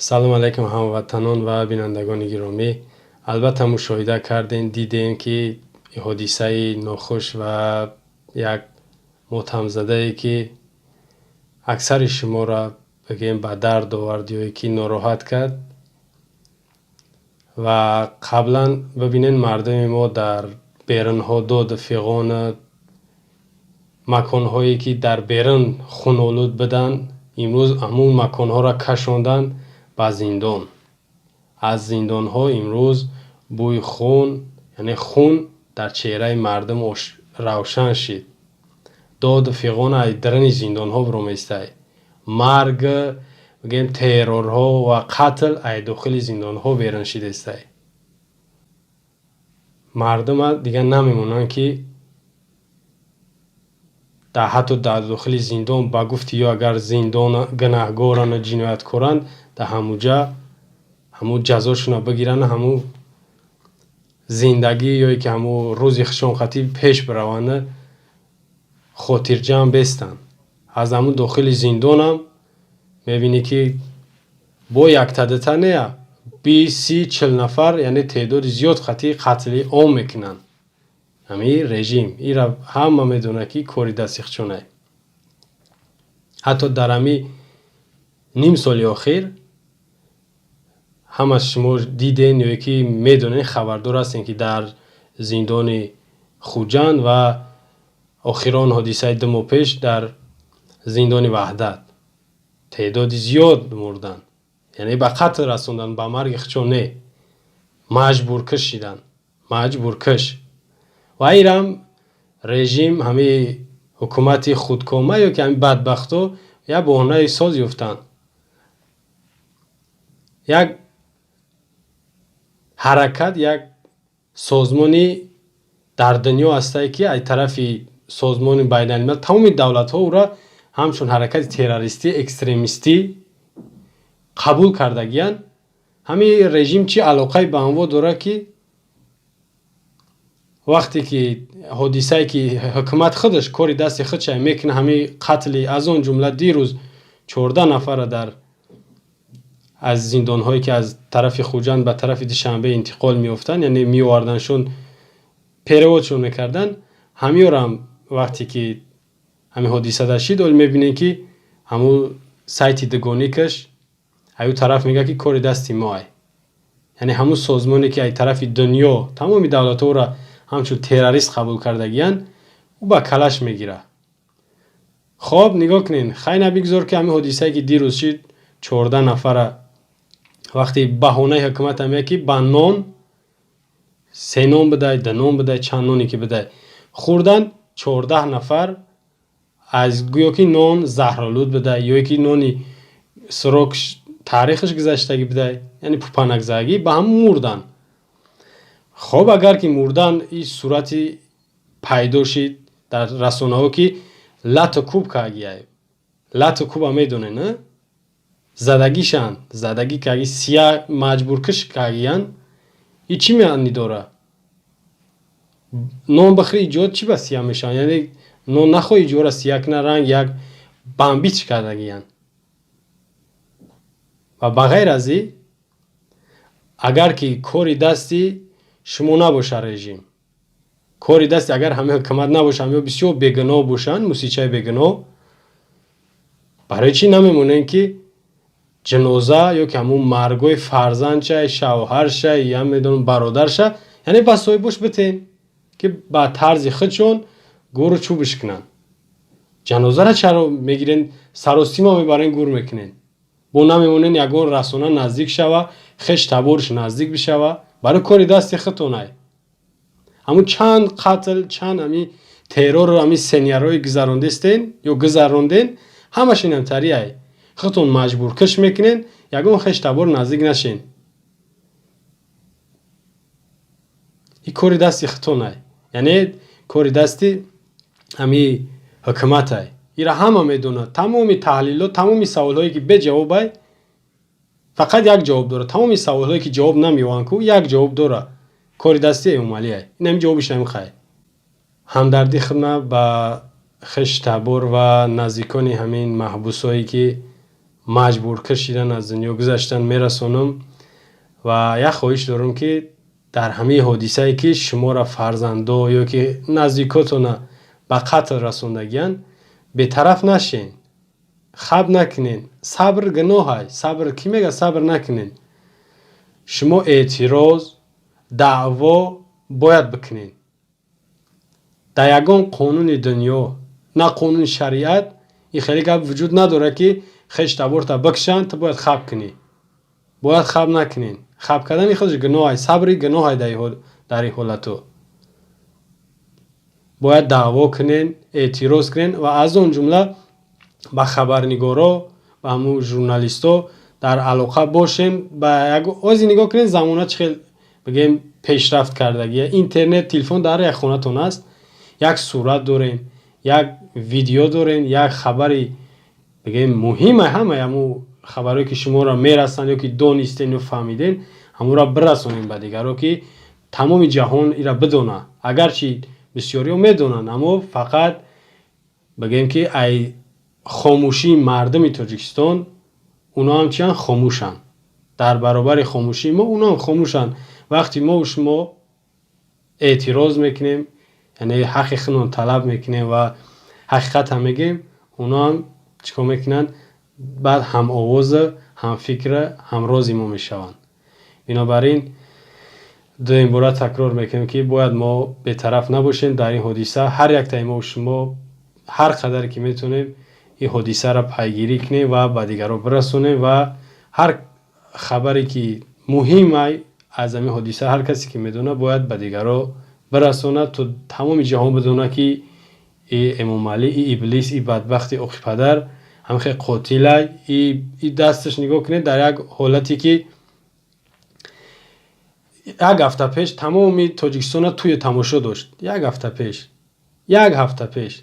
Салом алайкум, ҳамватанон ва бинандагони гиромӣ. Албатта, мушоҳида кардем, дидем, ки ҳодисаи нохуш ва як мотамзадае, ки аксари шуморо, бигӯем, ба дард овард ё ки нороҳат кард. Ва қаблан бибинед, мардуми мо дар берунҳо доду фиғону маконҳое, ки дар берун хунолуд буданд, имрӯз ҳамун маконҳоро кашонданд ба зиндон. Аз зиндонҳо имрӯз бӯи хун, яъне хун дар чеҳраи мардум равшан шид. Доду фиғон аз даруни зиндонҳо бароместай. Марг, бигӯем, террорҳо ва қатл аз дохили зиндонҳо берун шидестай. Мардума дигар намемонанд, ки дар ҳатто дар дохили зиндон, ба гуфти ё агар зиндон гунаҳгорану ҷинояткоранд, дар ҳамуҷа ҳамун ҷазошонро бигирану ҳамун зиндагӣ ё ки ҳамун рӯзи хушонқатӣ пеш бираванду хотирҷамъ бестанд. Аз ҳамун дохили зиндонам мебинӣ, ки бо яктадита нея, 20, 30, 40 нафар, яъне теъдоди зиёд қатъи қатли ом мекунанд. Ҳамин режим ира ҳама медонад, ки кори дасти худшонае. Ҳатто дар ҳамин ним соли охир ҳама шумо диден ё ки медонед, хабардор ҳастем, ки дар зиндони Хуҷанд ва охирон ҳодисаи 2 моҳ пеш дар зиндони Ваҳдат теъдоди зиёд мурданд, яъне ба қатл расонданд, ба марги худшон не, маҷбуркаш шиданд, маҷбуркаш. Ва ирам режим, ҳамин ҳукумати худкома ё ки ҳамин бадбахтҳо як баҳонаи соз ёфтанд. Як ҳаракат, як созмони дар дунё ҳастае, ки аз тарафи созмони байналмилал тамоми давлатҳо ӯро ҳамчун ҳаракати террористӣ, экстремистӣ қабул кардагиянд. Ҳамин режим чӣ алоқае ба ҳамво дорад, ки вақте ки ҳодисае, ки ҳукумат худаш кори дасти худша мекунад, ҳамин қатли, аз он ҷумла дирӯз 14 нафарро дар аз зиндонҳое, ки аз тарафи Хуҷанд ба тарафи Душанбе интиқол меёфтанд, яъне меоварданшон, переводшон мекарданд, ҳамиёрам вақте ки ҳамин ҳодиса дар шид, оли мебинем, ки ҳамун сайти дугоникаш аю тараф мегӯяд, ки кори дасти моай. Яъне ҳамун созмоне, ки аз тарафи дунё тамоми давлатҳоро ҳамчун террорист қабул кардагиянд, ӯ ба калаш мегирад. Хоб, нигоҳ кунед, хайна бигзор, ки ҳамин ҳодисае, ки дирӯз шид, 14 нафара, вақте баҳонаи ҳукумат ҳам ки ба нон, се нон бидай, ду нон бидай, чанд ноне ки бидай, хӯрдан, 14 нафар аз гӯё ки нон заҳролуд бидай ё ки нони срок таърихаш гузаштагӣ бидай, яъне пупанакзагӣ, ба ҳам мурданд. Хоб, агар ки мурдан, ин сурати пайдо шид дар расонаҳо, ки лату куб кагияй. Лату куба медонед, на? Задагишанд, задагӣ каги, сия маҷбуркаш кагиянд. И чӣ маънӣ дорад? Нон бихӯри, иҷод чӣ ба сия мешаванд? Яъне нон нахоҳӣ, иҷора сия кина, ранг як бамбич кардагиянд. Ва ба ғайр аз ин, агар ки кори дасти шумо набошад, режим, кори дасти агар ҳамаи ҳукумат набошад, ҳамаё бисёр бегуноҳ бошанд, мусичаи бегуноҳ, барои чӣ намемонем, ки ҷаноза ё ки ҳамун маргои фарзандша, шавҳарша, я медонам, бародарша, яъне ба соҳибош битен, ки ба тарзи худшон гӯру чӯбиш кунанд? Ҷанозаро чаро мегирен, саросима мебарен, гур мекунен? Бо намемонен ягон расона наздик шава, хеш таборш наздик бишава? Барои кори дасти худтонай. Ҳамун чанд қатл, чанд ҳами террорро, ҳами сценарийҳои гузарондестен ё гузаронден, ҳамаш инамтариай. Худтон маҷбуркаш мекунен, ягон хеш табор наздик нашен. Ин кори дасти худтонай, яъне кори дасти ҳами ҳукуматай. Ира ҳама медонад. Тамоми таҳлилот, тамоми саволҳое, ки беҷавобай, фақат як ҷавоб дорад. Тамоми саволҳое, ки ҷавоб намеёбанд ку, як ҷавоб дорад: кори дасти Эмомалиай. Ин ҳами ҷавобиш намихай. Ҳамдардӣ хидмат ба хеш табор ва наздикони ҳамин маҳбусҳое, ки Маҷбур кашидан, аз дунё гузаштан мерасонам ва як хоҳиш дорам, ки дар ҳамаи ҳодисае, ки шуморо фарзандо ё ки наздикотона ба қатл расондагиянд, бетараф нашен, хаб накунен. Сабр гуноҳай. Сабр кӣ мега? Сабр накунен. Шумо эътироз, даъво бояд бикунен. Дар ягон қонуни дунё, на қонуни шариат, ин хеле гап вуҷуд надорад, ки хеш таборта бикшанд, ту бояд хаб кунӣ. Бояд хаб накунен. Хаб кардани худаш гуноҳай, сабри гуноҳай. Дар ин ҳолатҳо бояд даъво кунен, эътироз кунен ва аз он ҷумла ба хабарнигоро, ба ҳамун журналистҳо дар алоқа бошем. Ба ози нигоҳ кунед, замона чӣ хел, бигем, пешрафт кардагия. Интернет, телефон дар як хонатон аст. Як сурат дорем, як видео дорем, як хабари, бигем, муҳима. Ҳамаи ҳамун хабарое, ки шуморо мерасанд ё ки донистен ё фаҳмиден, ҳамонро бирасонем ба дигаро, ки тамоми ҷаҳон ира бидона. Агарчи бисёриҳо медонанд, аммо фақат, бигем, ки ай хомӯшии мардуми Тоҷикистон оно ҳам чиянд? Хомӯшанд. Дар баробари хомӯшии мо оно ҳам хомӯшанд. Вақти мо шумо эътироз мекунем, яъне ҳаққи худмон талаб мекунем ва ҳақиқатам мегӯем, оно ҳам чӣ кор мекунанд? Баъд ҳамовоза, ҳамфикра, ҳамрози мо мешаванд. Бинобар ин дуюм бора такрор мекунем, ки бояд мо бетараф набошем дар ин ҳодиса. Ҳар яктаи мо шумо ҳар қадаре ки метавонем, ин ҳодисаро пайгирӣ кунем ва ба дигарон бирасонем ва ҳар хабаре, ки муҳим аз ҳамин ҳодиса, ҳар касе ки медонад, бояд ба дигарон бирасонад, то тамоми ҷаҳон бидонад, ки и Эмомалӣ, и иблис, и бадбахти оқипадар ҳамхе қотилай. И дасташ нигоҳ кунед, дар як ҳолате, ки як ҳафта пеш тамоми Тоҷикистона тӯи тамошо дошт. Як ҳафта пеш, як ҳафта пеш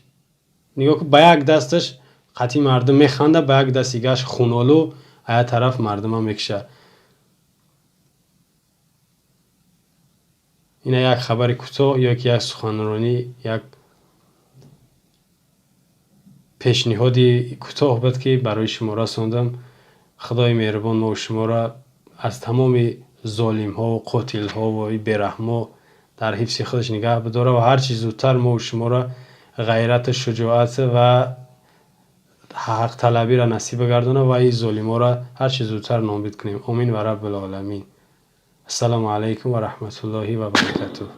нигоҳ кун, ба як дасташ қатъи мардум механда, ба як даст дигаш хунолу ая тараф мардума мекушад. Ина як хабари кӯтоҳ ё ки як суханронӣ, як пешниҳоди кӯтоҳ буд, ки барои шумо расондам. Худои меҳрубон мо шуморо аз тамоми золимҳо, қотилҳо ва бераҳмо дар ҳифзи худаш нигаҳ бидорад ва ҳарчи зудтар мо шуморо ғайрату шуҷоат ва ҳақталабиро насиб бигардонад ва ин золимҳоро ҳарчи зудтар нобуд кунем. Омин ва раббил оламин. Ассалому алайкум ва раҳматуллоҳи ва баракатуҳ.